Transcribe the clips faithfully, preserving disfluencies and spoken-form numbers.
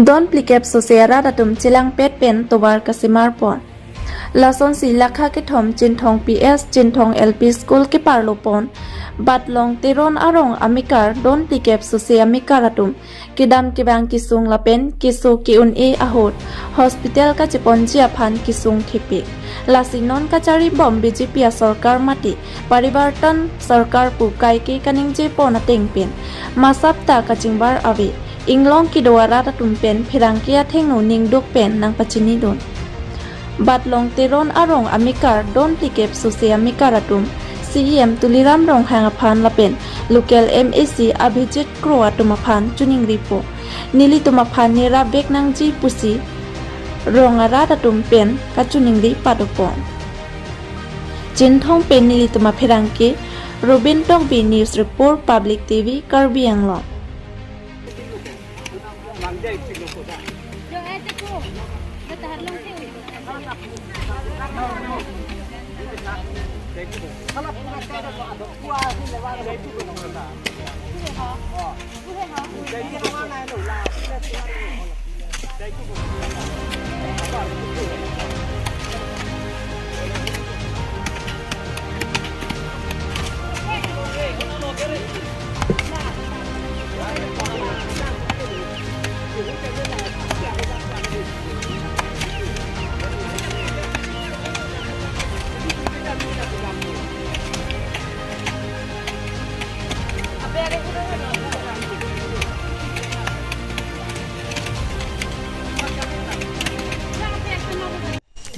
Don phlikep sose arat atum chelangpet pen tovar kasemar pon. Lasonsi lakha kethom Chinthong P S, Chinthong L P School keparlo pon Batlong Teron arong amekar don phlikep sose amekar atum kedam kevang kesung lapen keso ke-un-e ahut hospital kacheponji aphan kesung thepik. Lasi non kacharibom B J P asorkar mate Parivartan Sarkar pu kaike kaningje pon ateng pen masap ta kachingbar ave. Inglong kedo arat atum pen pherangke athengno ningduk pen nangpachinidun. Batlong Teron arong amekar don phlikep sose amekar atum C E M Tuliram Ronghang aphan lapen local M A C Abhijit Kro atum aphan choningripo. Nelitum aphan nerapvek nangji pusi rong arat atum pen kachoningri padopon. Chinthong pen nelitum apherangke Robin Tokbi, News Report, Public T V, Karbi Anglong.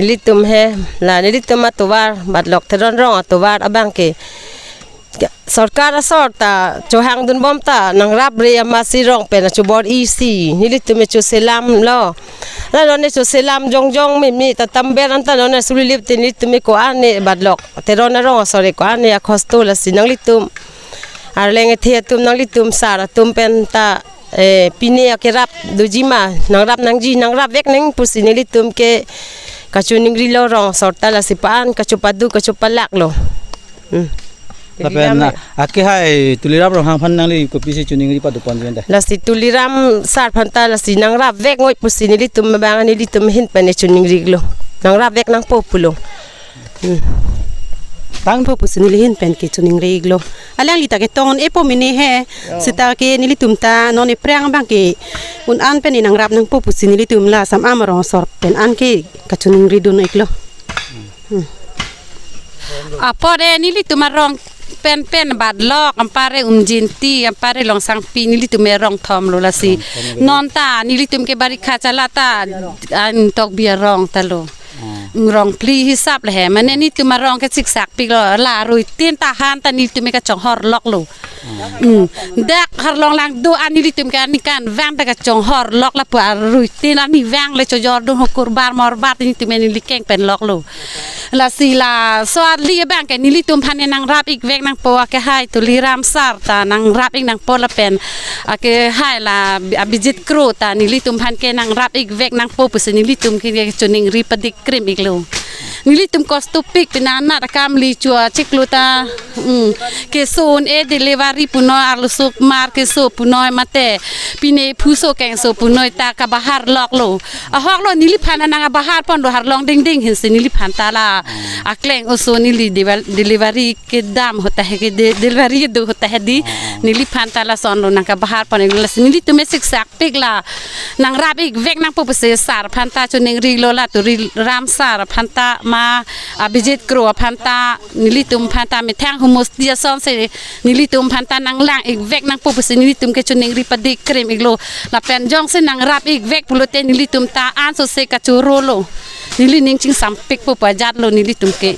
Nelitum he, la nelitum atovar, Batlok Teron rong atovar abang ke, sorkar asor ta chohangdunbom ta nangrapre amatsi rong pen achobor-isi, nelitum e choselamlo. La non e choselam jongjong mimi ta tamber anta non e sulilip te nelitum e ko-an e Batlok Teron arong asor e ko-an e akhosto, lasi nanglitum arleng ethe atum, nanglitum sar atum pen ta, eh, pine akerap doji ma, nangrap nangji, nangrapvek nang pusi nelitum ke kachoningrilo rong asor ta, lasi pa-an kachopadu kachopalaklo. Hmm. Lapen, Tuliram, ah, akehai Tuliram Ronghang aphan nangli kopisi choningri padoponji anta? Lasi Tuliram sar aphan ta lasi nangrapvek ngoi pusi nelitum abang, nelitum ahin pen e choningrilo. Nangrapvek nangpo pulo. Hmm. Tangpo pusi neli ahin pen ke choningri-iklo. Alangli ta ketong-un-epo mene he. Oh. Seta ke nelitum ta non aphrang abang ke un-an pen e nangrap nangpo pusi nelitum la Assam arong asor pen an ke kachoningridun-iklo. Hmm. Apot e nelitum arong pen pen Batlok, anpar e Umjinti, anpar e Longsangpi, nelitum e rong thomlo lasi. Rong thomlo. Non ta nelitum ke Barikha chala ta, an Tokbi arong ta lo. Ah. Rong phli hisap le he. Mane nelitum arong ke siksakpiklo, la ruitin ta han ta nelitum e kachonghorloklo. Ah. Hmm. Dak Harlong lang do-an nelitum ke aningkanvang ta kachonghorlok lapu aruitin aningvang le chojordun hokur bar morbar nelitum e neli keng penloklo. Lasi laso arli abang ke nelitum aphan e nangrap-ikvek nangpo, akehai Tuliram sar ta nangrap-ik nangpo lapen akehai la Abhijit Kro ta nelitum aphan ke nangrap-ikvek nangpo pusi nelitum ke choningri padik krim-iklo. Nelitum kostopik pina anat akam li chua chiklo ta, mm, keso un-e delivery punoi, arlosomar keso punoi mate pine phuso kengso punoi ta kabaharloklo. Ahoklo, neliphan nang abahar ponlo, Harlong dingding ahinsi neliphan ta la akleng oso neli devel-, delivery kedam hota he ke de-, delivery do hota he di, neliphan ta lasonlo nang kabahar pon, lasi nelitum e siksak pikla nangrap-ikvek nangpo pusi sar aphan ta choningrilo, la Tuliram sar aphan ta ma Abhijit Kro aphan ta nelitum aphan ta methang humus dia sonse nelitum aphan ta nanglang-ikvek nangpo pusi nelitum ke choningri padik krim-iklo. Lapen jongsi nangrap-ikvek pulote nelitum ta ansose kachorolo. Neli ning chingsampikpo pu ajatlo nelitum ke.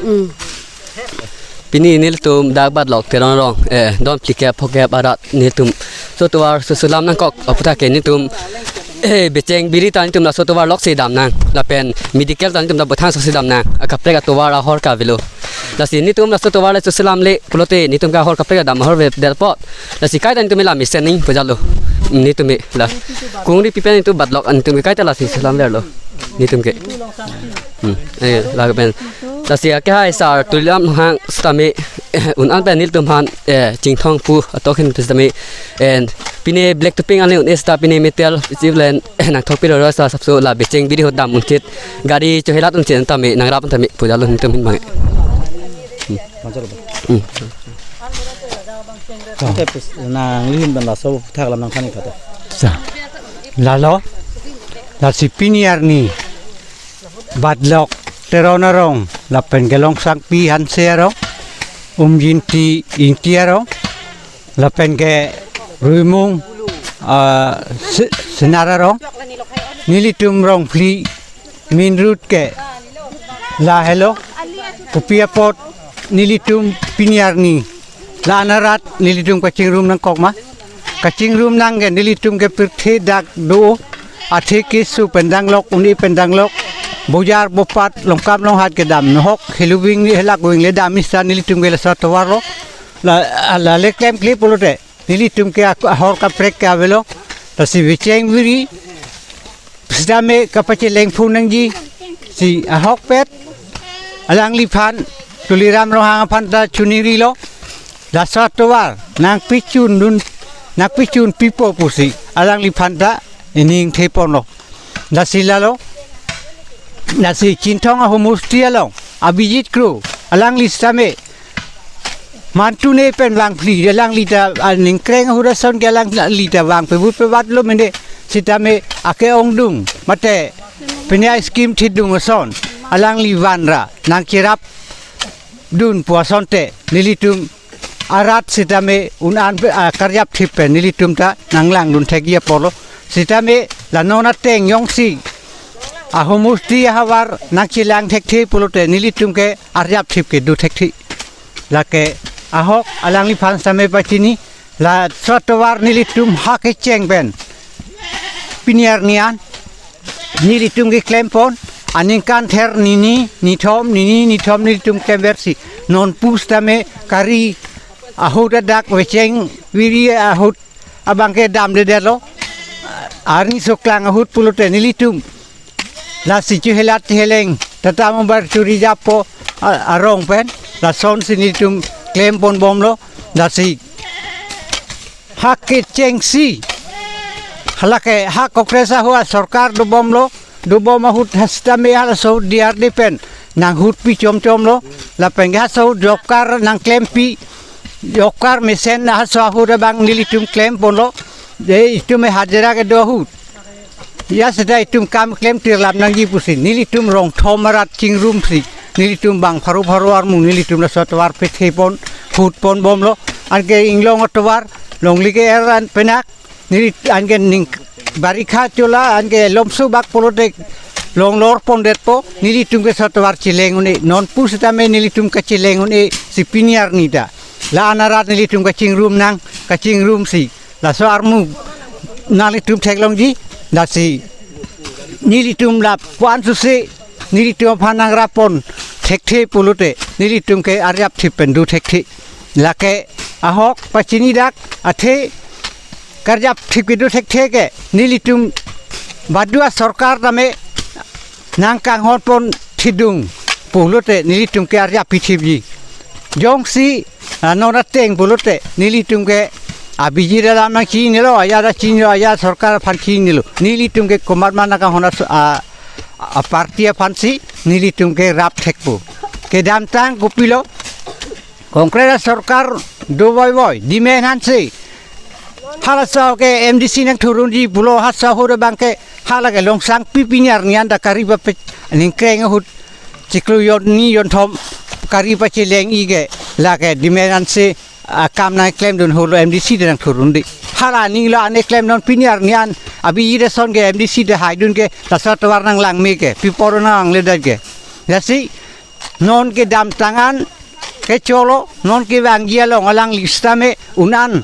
Mm. Pini nelitum dak Batlok Teron rong, eh, don phlikep phokep arat nelitum so tovar so selam nangkok aphuthak ke nelitum, eh, becheng biri ta nelitum laso tovar loksi dam nang, lapen medical ta nelitum ta bothang sosi dam nang, akaprek atovar ahor kavelo. Lasi nelitum laso tovar le so selamle pulote nelitum ke ahor kaprek adam ahorvedet apot. Lasi kaita nelitum la mesen ning pejalo. Nelitum la kungri pipen nelitum Batlok nelitum kaita lasi selamverlo. Nelitum ke. Hmm. Eh, lapen. Lasi akehai sar Tuliram Ronghang sitame, eh, un-an pen nelitum aphan, eh, chingthong pu atok ahin sitame, eh, pine black topping ale un-e sita pine metal isi len, eh, nangthok pilo ro sa sapso la becheng biri ahut dam unchit, gari chohelat unchit tame nangrap tame pu jalo nelitum ahin bang. Hmm. Hmm. Te pis nanglihin pen laso thak alam nangthan ik tha. Sa. Lalo. Lasi pini arni Batlok Teron arong, lapen ke Longsangpi Hanse arong, Umjinti Ingti arong, lapen ke Ruimung, ah, Se-, Senar arong, nelitum rong phli main road ke lahelo, kopi apot nelitum pini arni la-an arat nelitum kachingrum nangkok ma? Kachingrum nang ke nelitum ke pirthe dak do, athe keso pen danglok, un-e pen danglok, bojar bopat, longkam longhat kedam nohok, heluving helak wing le dam ista nelitum ke laso atovar lo. La, la le klemkle pulote nelitum ke ak-, ahor kaprek ke avelo. Lasi becheng biri sitame kapacheleng phun nangji, si ahokpet alangliphan, Tuliram Ronghang aphan ta choningrilo, laso atovar nangpichun dun, nangpichun pipo pusi alangliphan ta ining theponlo. Lasi lalo, lasi Chinthong ahomosti along Abhijit Kro, alangli sitame mantune pen vangphli, alangli ta, ah, Ningkreng ahut ason ke alangli ta vangpebut pebatlo mene, sitame ake-ongdung mate pini a-scheme thidung ason alangli vanra nangcherap dun pu asonte nelitum arat sitame un-an pe, ah, karjap thip pen nelitum ta nanglangdun thekji apotlo. Sitame la non ateng jongsi ahomosti ahavar nangchelang thekthe pulote nelitum ke arjap thip ke do thekthe. Lake ahok alangliphan sitame pachini, laso atovar nelitum ha kecheng pen pini arni an nelitum ke klempon, aningkan ther nini, nithom, nini, nithom nelitum klemversi. Non pusitame kari ahut adak becheng biri ahut abang ke damdedetlo. Arni soklang ahut pulote nelitum lasi chohelat heleng, Tata Mobile churi japo, a-, arong pen, lasonsi nelitum klemponbomlo, lasi ha kechengsi, halake ha Congress ahut asorkar dobomlo, dobom ahut ha sitame halaso D R D pen nanghutpi chomchomlo, lapen ke halaso job card nangklempi, job card mesen halaso ahut abang nelitum klemponlo, de itum hajira kedo ahut. Ya seta itum kam klemtirlap nangji pusi nelitum rong thom arat chingrumsi, nelitum bang pharo pharo armu nelitum laso atovar pethepon, hutponbomlo. Anke inglong atovar, longle ke-er an penak, neli anke ning barikha chola, anke lomso bak pulote longlorpondetpo, nelitum ke laso atovar cheleng un-e, non pusitame nelitum kacheleng un-e si pini arni ta. La-an arat nelitum kachingrum nang, kachingrumsi laso armu nanglitum theklongji, lasi nelitum lapu-an suse nelitum aphan nangrappon thekthe pulote nelitum ke arjap thip pen do thekthe. Lake ahok pachini dak, athe karjap thip kedo thekthe ke nelitum badu asorkar tame nangkanghonpon thidung pulote nelitum ke arjap pithipji. Jongsi, ah, non ateng pulote nelitum ke Abhijit alam nangchinilo, ajat ta chinilo, ajat sorkar aphan chinilo. Nelitum ke komat ma nangkanghon aso-, ah, ah, party aphansi nelitum ke rap thekpo. Kedamtang kopilo, Congress asorkar do voivoi, Dimen Hanse. Halaso ke M D C nangthurunji pulo, halaso ahut abang ke halake Longsangpi pini arni an ta kari pape Ningkreng ahut chiklo jon ni jon thom kari pacheleng-i ke lake Dimen Hanse akam nangklemdun ahutlo M D C ta nangthurunde. Hala ninglo ane klemdun pini arni an Abhijit ason ke M D C ta haidun ke laso atovar nanglangme ke, pi apot nangledet ke. Lasi non kedamtang an kecholo, non kevangji along alangli sitame un-an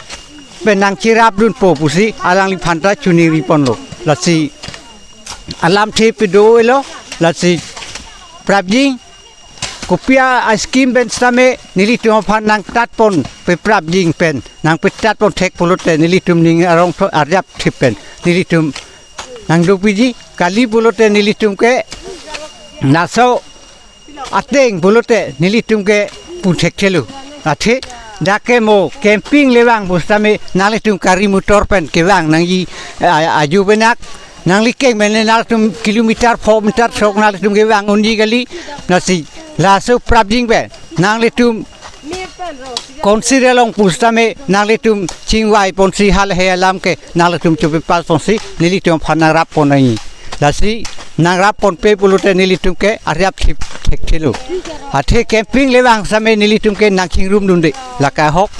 pen nangcherapdunpo pusi alangliphan ta choningriponlo. Lasi alamthe pedo-elo, lasi prapjin, kopi a-scheme pen sitame nelitum aphan nangtatpon pe prapjin pen, nangpetatpon thek pulote nelitum ning arong tho arjap thip pen nelitum nangdopiji, kali pulote nelitum ke laso ateng pulote nelitum ke pun thekthelo. Athe dak ke mo camping le vang pusitame nanglitum gari motor pen kevang nangji, a-, aju benak. Nangli keng mene nanglitum kilometer four meter sok nanglitum kevang unji kali. Lasi laso prapjin pen nanglitum consider long pusitame nanglitum chingvai ponsi halahe alam ke nanglitum chopi pas ponsi nelitum aphan nangrap pon nangji. Lasi nangrap ponpe pulote nelitum ke ariap thip thekthelo. Athe camping le vang sitame nelitum ke nangchingrum dunde. Lake ahok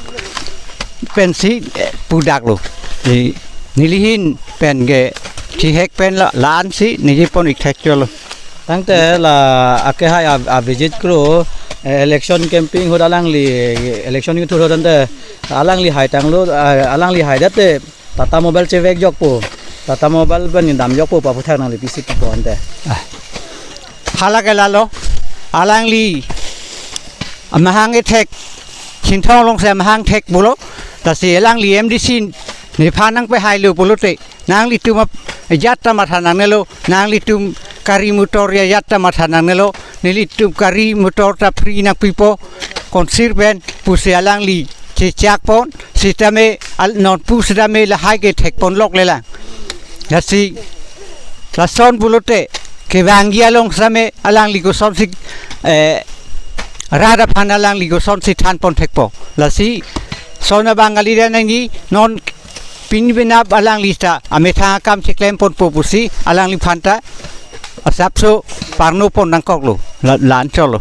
pensi, eh, pudaklo. Di nelihin pen ke thihek pen la, la-ansi ningje pon ik thekcholo. Tangte la akehai a, a visit kro, eh, election camping ahut alangli, election kethur ahut tangte alangli haitanglo, ah, alangli haidate Tata Mobile chevekjokpo. Tata Mobile pen damjokpo pu aphuthak nangli pisi pupo ante. Ah. Hala ke lalo, alangli amahang ethek, Chinthong alongsi amahang thek pulo, lasi alangli M D C nephan nangpehailo pulote, nanglitum ap-, ajat ta matha nangnelo, nanglitum gari motor ajat ta matha nangnelo, nelitum gari motor ta free nangpipo, konsir pen pusi alangli chechak pon, sitame al-, non pusitame lahai ke thek ponlok lelang. Lasi lason pulote kevangji along sitame alangli kosonsi, eh, rat aphan alangli kosonsi than pon thekpo. Lasi lason abang kalidet nangji, non pini penap alangli ta amethang akam cheklem ponpo pusi alangliphan ta asapso parno pon nangkoklo, la-, la-anchotlo.